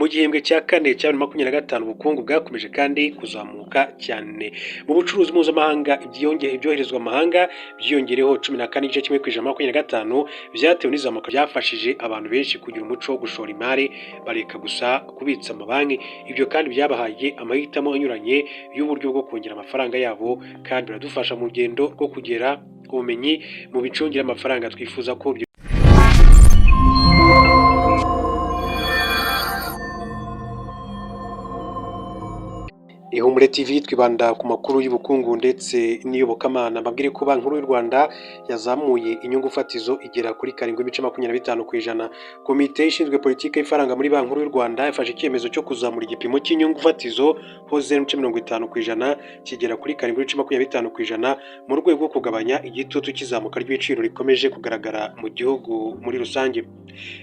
Mu gihembwe cya kane cya 2025, ubukungu bwakomeje kandi kuzamuka cyane. Mu bucuruzi mpuzamahanga, ibyoherezwa amahanga byiyongereho 14.1% 25, byatewe n'izamuka byafashije abantu benshi kugira umuco wo gushora imari, bareka gusa kubitsa amabanki. Ibyo kandi byabahaye amahitamo anyuranye y'uburyo bwo kongera amafaranga yabo, kandi biradufasha mu rugendo rwo kugera ku bumenyi mu micungire y'amafaranga. Twifuza ko Ihumure TV twibanda ku makuru y'ubukungu ndetse n'iyobokamana. Mbabwire ko Banki Nkuru y'u Rwanda yazamuye inyungu fatizo igera kuri 7.25%. Komite ishinzwe politiki y'ifaranga muri Banki Nkuru y'u Rwanda yafashe icyemezo cyo kuzamura igipimo cy'inyungu fatizo ho 0.50% kigera kuri 7.25%, mu rwego rwo kugabanya igitutu cy'izamuka ry'ibiciro rikomeje kugaragara mu gihugu muri rusange.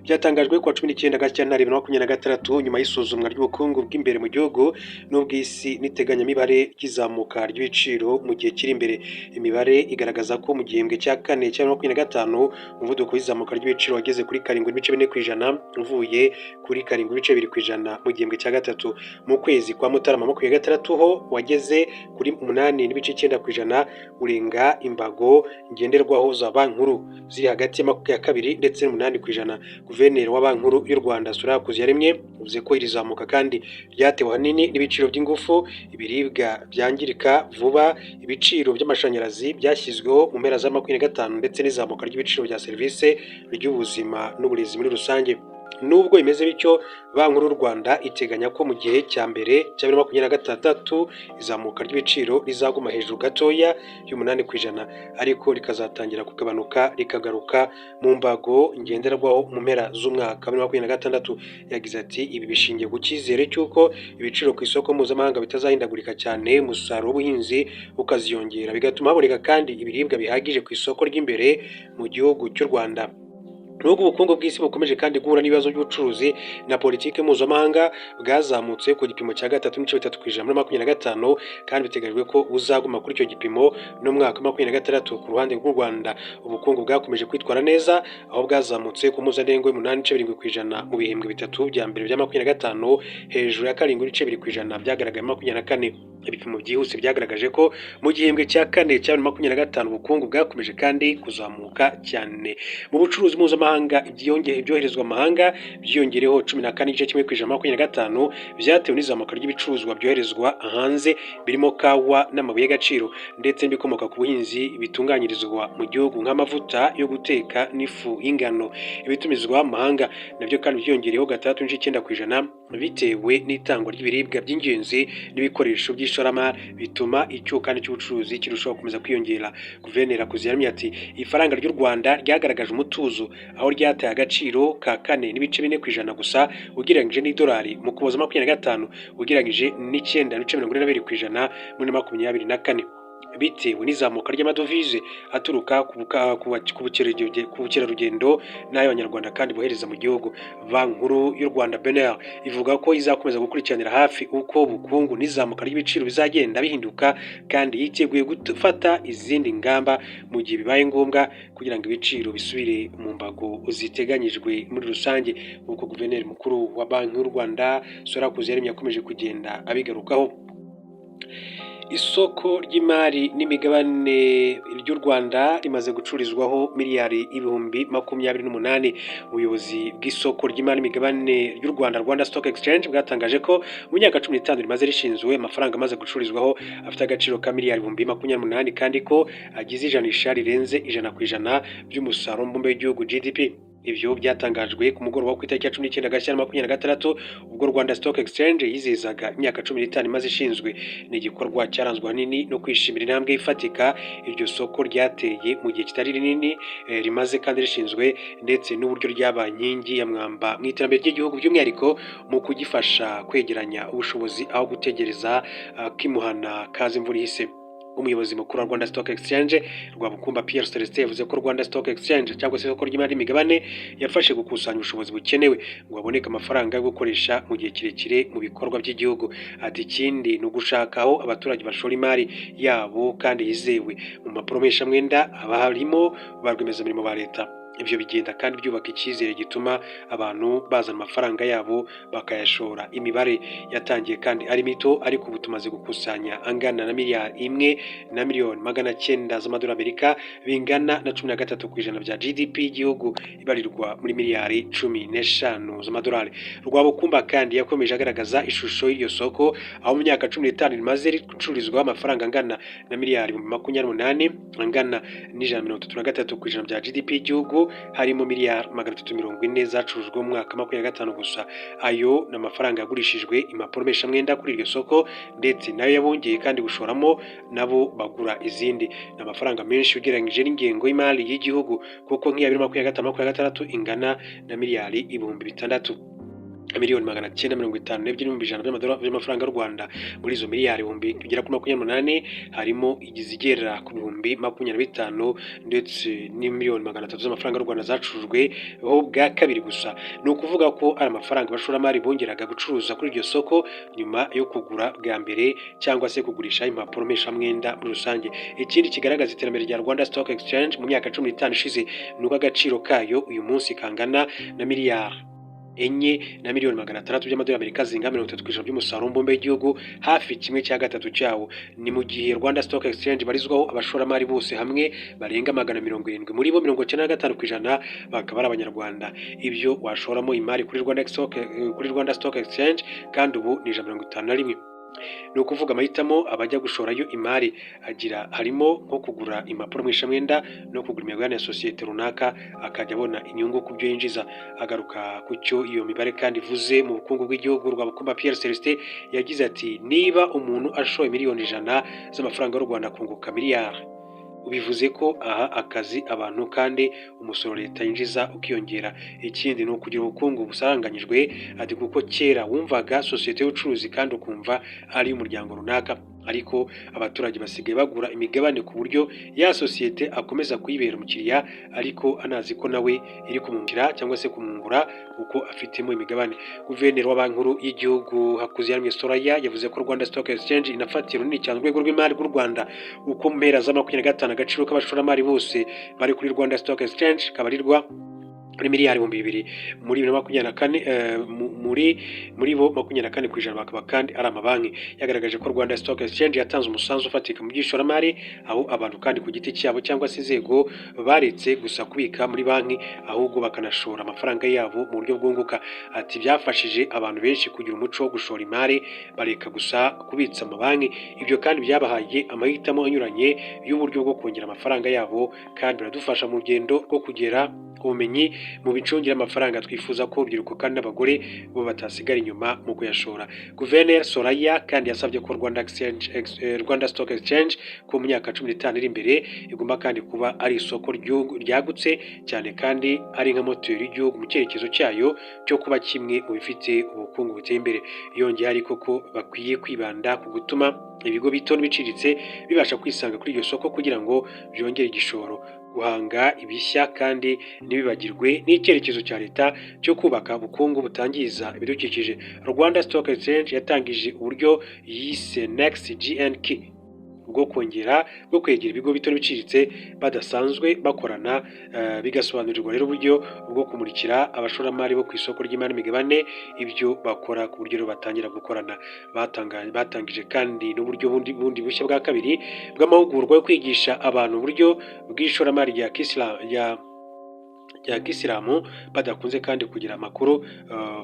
Byatangajwe kuwa 19 Gashyantare 2026, nyuma y'isuzumwa ry'ubukungu bw'imbere mu gihugu n'ubw'isi n'iteganyamibare ry'izamuka ry'ibiciro mu gihe kiri imbere. Imibare igaragaza ko mu gihembwe cya kane cya 2025, umuvuduko w'izamuka ry'ibiciro wageze kuri 7.4%, uvuye kuri 7.2% mu gihembwe cya gatatu. Mu kwezi kwa Mutarama 26 ho wageze kuri 8.9%, urenga imbago ngenderwaho za Banki Nkuru ziri hagati ya 2 ndetse n'8%. Guverineri wa Banki Nkuru y'u Rwanda, Soraya Hakuziyaremye, yavuze ko iri zamuka kandi ryatewe ahanini n'ibiciro by'ingufu, ibiribwa byangirika vuba, ibiciro by'amashanyarazi byashyizweho mu mpera za 25, ndetse n'izamuka ry'ibiciro bya serivisi ry'ubuzima n'uburezi muri rusange. Nubwo bimeze bityo, Banki Nkuru y'u Rwanda iteganya ko mu gihe cya mbere cya 2026 izamuka ry'ibiciro rizaguma hejuru gatoya y'8%, ariko rikazatangira kugabanuka rikagaruka mu mbago ngenderwaho mu mpera z'umwaka wa 2026. Yagize ati: "Ibi bishingiye ku cyizere cy'uko ibiciro ku isoko mpuzamahanga bitazahindagurika cyane, umusaruro w'ubuhinzi ukaziyongera, bigatuma haboneka kandi ibiribwa bihagije ku isoko ry'imbere mu gihugu cy'u Rwanda." Nubwo ubukungu bw'isi bukomeje kandi guhura n'ibibazo by'ubucuruzi na politiki mpuzamahanga, bwazamutse ku gipimo cya 3.3% muri 25, kandi biteganyijwe ko buzaguma kuri icyo gipimo no mu mwaka wa 2026. Ku ruhande rw'u Rwanda, ubukungu bwakomeje kwitwara neza, aho bwazamutse ku mpuzandengo y'8.7% mu bihembwe bitatu bya mbere bya 25, hejuru ya 7.2% byagaragaye muri 24. Ibipimo byihuse byagaragaje ko mu gihembwe cya kane cya 2025 ubukungu bwakomeje kandi kuzamuka cyane. Mu bucuruzi mpuzamahanga, ibyoherezwa amahanga byiyongereho 14.1% 25, byatewe n'izamuka ry'ibicuruzwa byoherezwa hanze birimo kawa n'amabuye y'agaciro, ndetse n'ibikomoka ku buhinzi bitunganyirizwa mu gihugu nk'amavuta yo guteka n'ifu y'ingano. Ibitumizwa mu mahanga nabyo kandi byiyongereyeho 6.9%, bitewe n'itangwa ry'ibiribwa by'ingenzi n'ibikoresho by'ishoramari, bituma icyuho kandi cy'ubucuruzi kirushaho gukomeza kwiyongera. Guverineri Hakuziyaremye ati: "Ifaranga ry'u Rwanda ryagaragaje umutuzo, aho ryataye agaciro ka 4.4% gusa ugereranyije n'idolari mu Kuboza 25, ugereranyije n'9.42% muri 24, bitewe n'izamuka ry'amadovize aturuka ku bukerarugendo n'ay'Abanyarwanda kandi bohereza mu gihugu." Banki Nkuru y'u Rwanda, BNR, ivuga ko izakomeza gukurikiranira hafi uko ubukungu n'izamuka ry'ibiciro bizagenda bihinduka, kandi yiteguye gufata izindi ngamba mu gihe bibaye ngombwa kugira ngo ibiciro bisubire mu mbago ziteganyijwe muri rusange, nk'uko Guverineri Mukuru wa Banki y'u Rwanda, Soraya Hakuziyaremye, yakomeje kugenda abigarukaho. Isoko ry'imari n'imigabane ry'u Rwanda rimaze gucururizwaho miliyari 28,000. Ubuyobozi bw'isoko ry'imari n'imigabane ry'u Rwanda, Rwanda Stock Exchange, bwatangaje ko mu myaka 15 rimaze rishinzwe, amafaranga amaze gucururizwaho afite agaciro ka miliyari 28,000, kandi ko agize ijanisha rirenze 100% by'umusaruro mbumbe w'igihugu, GDP. Ibyo byatangajwe ku mugoroba wo ku itariki ya 19 Gashyantare 2026, ubwo Rwanda Stock Exchange yizihizaga imyaka 15 imaze ishinzwe. Ni igikorwa cyaranzwe ahanini no kwishimira intambwe ifatika iryo soko ryateye mu gihe kitari rinini rimaze kandi rishinzwe, ndetse n'uburyo ryabaye inkingi ya mwamba mu iterambere ry'igihugu, by'umwihariko mu kugifasha kwegeranya ubushobozi aho gutegereza kimuhana kaza imvura ihise. Umuyobozi mukuru wa Rwanda Stock Exchange, Rwabukumba Pierre Celestin, yavuze ko Rwanda Stock Exchange, cyangwa se isoko ry'imari n'imigabane, yafashe gukusanya ubushobozi bukenewe ngo haboneke amafaranga yo gukoresha mu gihe kirekire mu bikorwa by'igihugu. Ati: "Ikindi ni ugushaka aho abaturage bashora imari yabo kandi yizewe mu mpapuro mpeshamwenda, haba harimo ba rwiyemezamirimo ba leta." Ibyo bigenda kandi byubaka icyizere gituma abantu bazana amafaranga yabo bakayashora. Imibare yatangiye kandi ari mito, ariko ubu tumaze gukusanya angana na miliyari 1 na miliyoni 900 z'amadolari Amerika, bingana na 13% bya GDP y'igihugu ibarirwa muri miliyari 15 z'amadolari. Rwabukumba kandi yakomeje agaragaza ishusho y'iryo soko, aho mu myaka 15 rimaze ricururizwaho amafaranga angana na miliyari 28,000,000, angana na 133% bya GDP y'igihugu, harimo miliyari 340 zacurujwe mu mwaka 25 gusa. Ayo ni amafaranga yagurishijwe impapuro mpeshamwenda kuri iryo soko, ndetse nayo yabongeye kandi gushoramo nabo bagura izindi. Ni amafaranga menshi ugereranyije n'ingengo y'imari y'igihugu, kuko nk'iya 2025 26 ingana na miliyari 6,952,100,000 by'amadolari by'amafaranga y'u Rwanda. Muri izo miliyari ibihumbi bigera kuri 28 harimo izigera ku 25,000 ndetse n'imiliyoni 300 z'amafaranga y'u Rwanda zacurujwe ho bwa kabiri gusa. Ni ukuvuga ko ari amafaranga abashoramari bongeraga gucuruza kuri iryo soko nyuma yo kugura bwa mbere cyangwa se kugurisha impapuro mpeshamwenda muri rusange. Ikindi kigaragaza iterambere rya Rwanda Stock Exchange mu myaka 15 ishize ni uko agaciro kayo uyu munsi kangana na miliyari 4 na miliyoni 600 by'amadolari Amerika, zingana 30% by'umusaruro mbumbe w'igihugu, hafi kimwe cya gatatu cyawo. Ni mu gihe Rwanda Stock Exchange ibarizwaho abashoramari bose hamwe barenga 170, muri bo 95% bakaba ari Abanyarwanda. Ibyo washoramo imari kuri Rwanda Stock Exchange kandi ubu ni 151. Ni ukuvuga amahitamo abajya gushorayo imari agira harimo nko kugura impapuro mpeshamwenda no kugura imigabane ya sosiyete runaka, akajya abona inyungu ku byo yinjiza. Agaruka ku cyo iyo mibare kandi ivuze mu bukungu bw'igihugu, Rwabukumba Pierre Celestin yagize ati: "Niba umuntu ashoye miliyoni 100 z'amafaranga y'u Rwanda akunguka miliyari, bivuze ko aha akazi abantu kandi umusoro leta yinjiza ukiyongera. Ikindi ni ukugira ubukungu busaranganyijwe." Ati: "Kuko kera wumvaga sosiyete y'ubucuruzi kandi ukumva ari iy'umuryango runaka, ariko abaturage basigaye bagura imigabane ku buryo ya sosiyete akomeza kuyibera umukiriya, ariko anazi ko nawe iri kumwungukira cyangwa se kumwungura kuko afitemo imigabane." Guverineri wa Banki Nkuru y'igihugu, Hakuziyaremye Soraya, yavuze ko Rwanda Stock Exchange inafatiye runini cyane urwego rw'imari rw'u Rwanda, uko mu mpera za 25 agaciro k'abashoramari bose bari kuri Rwanda Stock Exchange kabarirwa muri miliyari 2000 muri 2024, muri bo 24% bakaba kandi ari amabanki. Yagaragaje ko Rwanda Stock Exchange yatanze umusanzu ufatika mu by'ishoramari, aho abantu kandi ku giti cyabo cyangwa se inzego baretse gusa kubika muri banki, ahubwo bakanashora amafaranga yabo mu buryo bwunguka. Ati: "Byafashije abantu benshi kugira umuco wo gushora imari, bareka gusa kubitsa amabanki. Ibyo kandi byabahaye amahitamo anyuranye y'uburyo bwo kongera amafaranga yabo, kandi biradufasha mu rugendo rwo kugera ubumenyi mu micungire y'amafaranga. Twifuza ko urubyiruko kandi n'abagore bo batasigara inyuma mu kuyashora." Guverineri Soraya kandi yasabye ko Rwanda Stock Exchange ko mu myaka 15 iri imbere igomba kandi kuba ari isoko ryagutse cyane, kandi ari nka moteri y'igihugu mu cyerekezo cyayo cyo kuba kimwe mu bifite ubukungu buteye imbere. Yongeye ariko ko bakwiye kwibanda ku gutuma ibigo bito n'ibiciriritse bibasha kwisanga kuri iryo soko kugira ngo byongere igishoro, guhanga ibishya, kandi ntibibagirwe n'icyerekezo cya leta cyo kubaka ubukungu butangiza ibidukikije. Rwanda Stock Exchange yatangije uburyo yise Next GNK bwo kongera bwo kwegera ibigo bito n'ibiciriritse badasanzwe bakorana, bigasobanurirwa rero uburyo bwo kumurikira abashoramari bo ku isoko ry'imari n'imigabane ibyo bakora, ku buryo rero batangira gukorana. Batangije kandi n'uburyo bundi bushya bwa kabiri bw'amahugurwa yo kwigisha abantu uburyo bw'ishoramari rya kisilamu badakunze kandi kugira amakuru,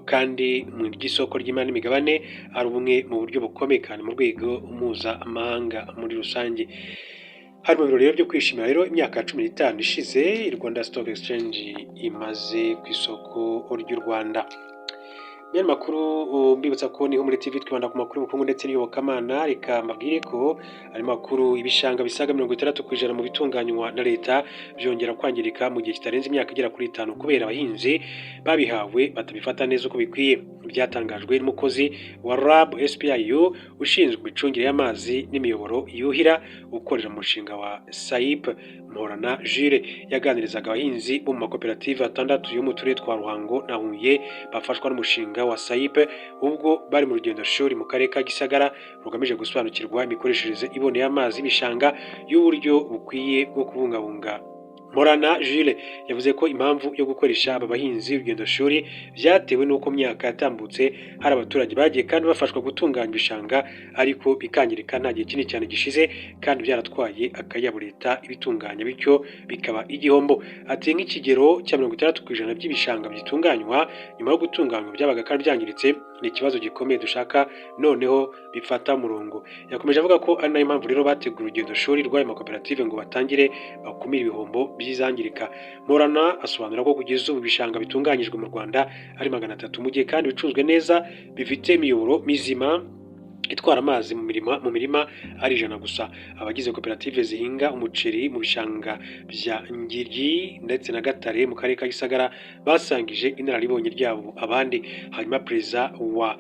kandi mu ry'isoko ry'imari n'imigabane ari bumwe mu buryo bukomeye kandi mu rwego mpuzamahanga muri rusange. Hari mu birori rero byo kwishimira rero imyaka 15 ishize Rwanda Stock Exchange imaze ku isoko ry'u Rwanda. Mu makuru, mbibutsa ko niho muri TV twibanda ku makuru y'ubukungu ndetse n'iyobokamana. Reka mbabwire ko ari makuru: ibishanga bisaga 60% mu bitunganywa na leta byongera kwangirika mu gihe kitarenze imyaka igera kuri 5, kubera abahinzi babihawe batabifata neza uko bikwiye. Byatangajwe n'umukozi wa RAB SPIU ushinzwe imicungire y'amazi n'imiyoboro yuhira, ukorera mu mushinga wa SAIP, Mporana Jules. Yaganirizaga abahinzi bo mu makoperative atandatu yo mu turere twa Ruhango na Huye bafashwa n'umushinga wa SAIP, ubwo bari mu rugendo shuri mu karere ka Gisagara rugamije gusobanukirwa imikoreshereze iboneye y'amazi y'ibishanga y'uburyo bukwiye bwo kubungabunga. Morana Jules yavuze ko impamvu yo gukoresha aba bahinzi urugendo shuri byatewe n'uko mu myaka yatambutse hari abaturage bagiye kandi bafashwa gutunganya ibishanga, ariko bikangirika nta gihe kinini cyane gishize, kandi byaratwaye akayabo leta ibitunganya, bityo bikaba igihombo. Ati: "Nk'ikigero cya 60% by'ibishanga bitunganywa, nyuma yo gutunganywa byabaga kandi byangiritse. Ni ikibazo gikomeye dushaka noneho bifata umurongo." Yakomeje avuga ko ari nayo mpamvu rero bateguye urugendo shuri rw'ayo makoperative ngo batangire bakumire ibihombo by'izangirika. Morana asobanura ko kugeza ubu ibishanga bitunganyijwe mu Rwanda ari 300, mu gihe kandi bicunzwe neza bifite imiyoboro mizima itwara amazi mu mirima ari 100 gusa. Abagize koperative zihinga umuceri mu bishanga bya Ngiryi ndetse na Gatare mu karere ka Gisagara basangije inararibonye ryabo abandi. Hanyuma perezida wa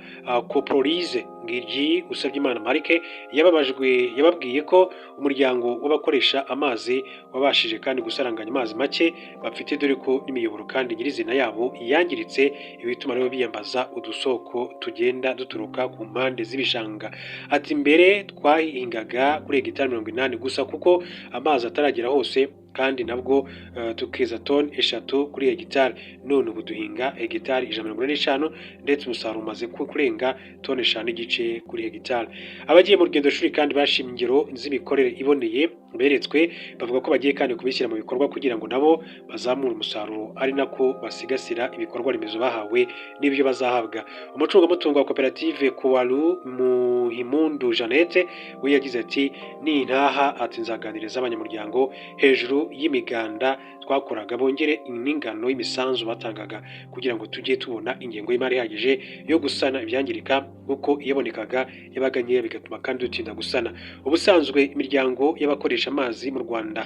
Coproriz Ngiryi, Usabyimana Marike, yababajwe yababwiye ko umuryango w'abakoresha amazi wabashije kandi gusaranganya amazi make bafite, dore ko n'imiyoboro kandi nyirizina yabo yangiritse, ibituma rero biyambaza udusoko tugenda duturuka ku mpande z'ibishanga. Ati: "Mbere twahingaga kuri hegitari 80 gusa kuko amazi ataragera hose, kandi nabwo tukeza toni 3 kuri hegitari. None ubu duhinga hegitari 145, ndetse umusaruro umaze kurenga toni 5.5 kuri hegitari." Abagiye mu rugendo shuri kandi bashimye ingero z'imikorere iboneye beretswe, bavuga ko bagiye kandi kubishyira mu bikorwa kugira ngo nabo bazamure umusaruro, ari nako basigasira ibikorwa remezo bahawe n'ibyo bazahabwa. Umucungamutungo wa koperative Kuwaru, Muhimundu Jeannette, we yagize ati: "Nintaha," ati, "nzaganiriza abanyamuryango hejuru y'imiganda twakoraga, bongere n'ingano y'imisanzu batangaga kugira ngo tujye tubona ingengo y'imari ihagije yo gusana ibyangirika, kuko iyabonekaga yabaga nkeya, bigatuma kandi dutinda gusana." Ubusanzwe imiryango y'abakoresha amazi mu Rwanda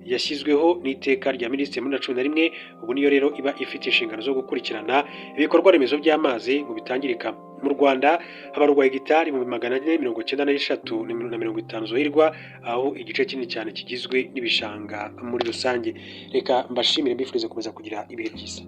yashyizweho n'iteka rya minisitiri muri 2011. Ubu niyo rero iba ifite inshingano zo gukurikirana ibikorwa remezo by'amazi ngo bitangirika. Mu Rwanda habarurwa hegitari 493,050 zuhirwa, aho igice kinini cyane kigizwe n'ibishanga muri rusange. Reka mbashimire, mbifurize gukomeza kugira ibihe byiza.